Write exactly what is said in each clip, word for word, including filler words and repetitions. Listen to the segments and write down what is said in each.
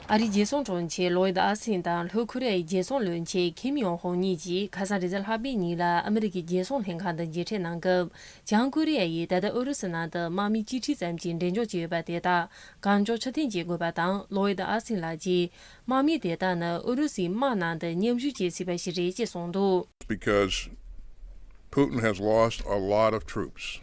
ཨ་རིའི་རྒྱལ་སྲུང་དྲུང་ཆེ་ལོའིད་ཨོ་སི་ཊིན་དང་ལྷོ་ཁོ་རེ་ཡའི་རྒྱལ་སྲུང་བློན་ཆེན་ཁིམ་ཡོང་ཧོང་གཉིས་ཀྱིས་ཁ་སང་རེས་གཟའ་ལྷག་པའི་ཉིན་ལ་ཨ་མི་རི་ཀའི་རྒྱལ་སྲུང་ལྷན་ཁང་དང་མཇལ་འཕྲད་གནང་སྐབས། བྱང་ཀོ་རི་ཡ་ཡིས་ད་ལྟ་ཨུ་རུ་སུ་ནང་དུ་དམག་མི་སྤྱི་ཁྲི་ཙམ་གྱིས་འབྲེལ་འཇོག་བྱས་ཡོད་པ་དེ་དག་གང་མགྱོགས་ཕྱིར་འཐེན་བྱེད་དགོས་པ་དང་། ལོའིད་ཨོ་སི་ཊིན་ལགས་ཀྱིས། དམག་མི་དེ་དག་ནི་ཨུ་རུ་སུའི་དམག་ནང་དུ་མཉམ་ཞུགས་བྱེད་སྲིད་པ་ཞིག་རེད་ཅེས་གསུངས་འདུག Because Putin has lost a lot of troops.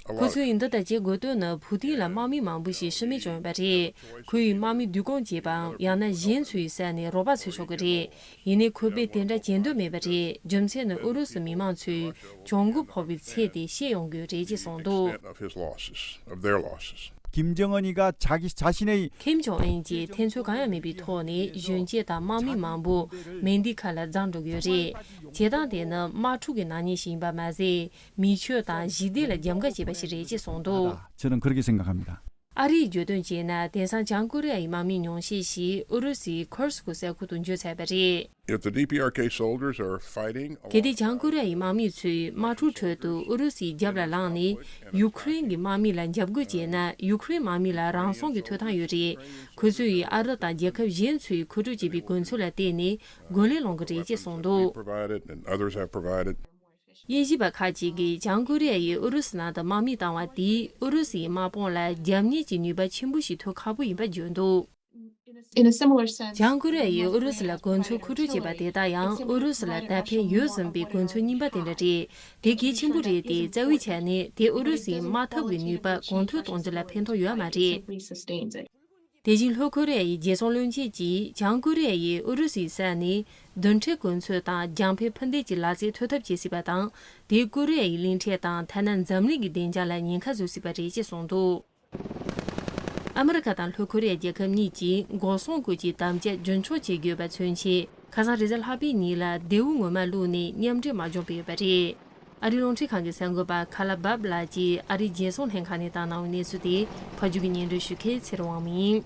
A ཁོ lot. ཚོས་འདི་ལྟར་བྱེད་དགོས་དོན་ནི་ཕུ་ཏིན་ལ་དམག་མི་མང་པོ་ཞིག་ཤི་རྨས་བྱུང་ཡོད་པ་རེད། ཁོ་ཡིས་དམག་མི་བསྡུ་སྐོང་བྱས་པའམ་ཡང་ན་གཞན་ཚོའི་སར་ནས་རོགས་པ་འཚོལ་ཆོག་གི་རེད། ཡིན་ནའི་ཁོ་པས་དེ་འདྲ་བྱེད་འདོད་མེད་པ་རེད། རྒྱུ་མཚན་ནི་ཨུ་རུ་སུ་མི་མང་ཚོས་གྱོང་གུན་ཕོག་པའི་ཚད་དེ་ཤེས་ཡོང་གི་ཡོད་རེད་ཅེས་གསུངས་འདུག Of his losses, of their losses. 김정은이가 자기 자신의 ཁིམ་ཇོང་ཨན་གྱིས་ཐེ་ཚོམ་གང་ཡང་མེད་པའི་ཐོག་ནས་གཞོན་སྐྱེས་དང་དམག་མི་མང་པོ་མེ་མདའི་ཁ་ལ་འཛེག་འགྲོ་གི་ཡོད་རེད། བྱེད་སྟངས་དེ་ནི་དམག་འཁྲུག་གི་ནག་ཉེས་ཤིག་ཡིན་པ་མ་ཟད། མི་ཆོས་དང་ཞི་བདེ་ལ་རྒྱབ་འགལ་བྱས་པ་ཞིག་རེད་ཅེས་གསུངས་འདུག 저는 그렇게 생각합니다. ཨ་རིས་བརྗོད་དོན་བྱས་ན། དེང་སང་བྱང་ཀོ་རི་ཡའི་དམག་མི་ཉུང་ཤས་ཤིག་ཨུ་རུ་སུའི་ཁུར་སི་ཀོ་ས་ཁུལ་དུ་འབྱོར་ཚར་བ་རེད། If the D P R K soldiers are fighting གལ་ཏེ་བྱང་ཀོ་རི་ཡའི་དམག་མི་ཚོས་དམག་འཁྲུག་ཁྲོད་དུ་ཨུ་རུ་སུའི་རྒྱབ་ལ་ལངས་ནས་ཡུ་ཁུ་རེན་གྱི་དམག་མི་ལ་འཇབ་རྒོལ་བྱས་ན། ཡུ་ཁུ་རེན་དམག་མི་ལ་རང་སྲུང་གི་ཐོབ་ཐང་ཡོད་རེད། ཁོ་ཚོ་ཡིས་ཨ་རི་དང་རྒྱལ་ཁབ་གཞན་ཚོས་མཁོ་སྤྲོད་བྱས་པའི་གོ་མཚོན་ལ་བརྟེན་ནས་རྒོལ་ལན་སློང་གི་རེད་ཅེས་གསུངས་འདུག Provided and others have provided. དབྱིན་ཞི་པ་ཁག་ཅིག་གིས་བྱང་ཀོ་རི་ཡ་ཡིས་ཨུ་རུ་སུ་ནང་དུ་དམག་མི་བཏང་བ་དེས་ཨུ་རུ་སུའི་དམག་དཔུང་ལ་རྒྱབ་གཉེར་གྱི་ནུས་པ་ཆེན་པོ་ཞིག་ཐོབ་ཁག་པོ་ཡིན་པ་བརྗོད་འདུག In a similar sense, བྱང་ཀོ་རི་ཡ་ཡིས་ཨུ་རུ་སུ་ལ་གོ་མཚོན་མཁོ་སྤྲོད་བྱས་པ་དེ་དག་ཡང་ཨུ་རུ་སུ་ལ་ད་ཕན་ཡོད་བཟུམ་པའི་གོ་མཚོན་རྙིང་པ་དེ་འདྲ་རེད། དེ་གལ་ཆེན་པོ་རེད་དེ། རྩ་བའི་ཆ་ནས་དེ་ཨུ་རུ་སུའི་དམག་འཐབ་ཀྱི་ནུས་པ་གོང་མཐོར་གཏོང་རྒྱུ་ལ་ཕན་ཐོགས་ཡོད་མ་རེད། དེ་བཞིན་ལྷོ་ཁོ་རི་ཡ་ཡི་རྒྱལ་སྲུང་བློན་ཆེན་གྱིས་བྱང་ཀོ་རི་ཡ་ཡིས་ཨུ་རུ་སུའི་ས་ནས་རྡུལ་ཕྲན་གོ་མཚོན་དང་རྒྱང་འཕེན་འཕུར་མདེལ་གྱི་ལག་རྩལ་ཐོབ་ཐབས་བྱེད་སྲིད་པ་དང་། དེས་ཀོ་རི་ཡ་ཡི་གླིང་ཕྲན་དང་ཐ་ན་འཛམ་གླིང་གི་བདེ་འཇགས་ལ་ཉེན་ཁ་བཟོ་སྲིད་པ་རེད་ཅེས་གསུངས་འདུག་ཨ་མི་རི་ཁ་དང་ལྷོ་ཁོ་རི་ཡ་རྒྱལ་ཁབ་གཉིས་ཀྱིས་འགོག་སྲུང་སྐོར་གྱི་དམ་བཅའ་རྒྱུན་འཁྱོངས་བྱེད་དགོས་པ་མཚོན་ཆེད། ཁ་སང་རེས་གཟའ་ལྷག་པའི་ཉིན་ལ་རྡེའུ་ངོ་མ་བླུགས་ནས་མཉམ་འབྲེལ་དམག་སྦྱོང་སྤེལ་ཡོད་པ་རེད། ཨ་རིའི་རླུང་འཕྲིན་ཁང་གི་གསར་འགོད་པ་ཁ་ལ་བབ་ལགས་ཀྱིས་ཨ་རིའི་རྒྱལ་སྲུང་ལྷན་ཁང་ནས་བཏང་གནང་བའི་གནས་ཚུལ་དེ་ཕབ་སྒྱུར་གྱིས་སྙན་སྒྲོན་ཞུ་མཁན་ཚེ་རིང་དབང་མོ་ཡིན།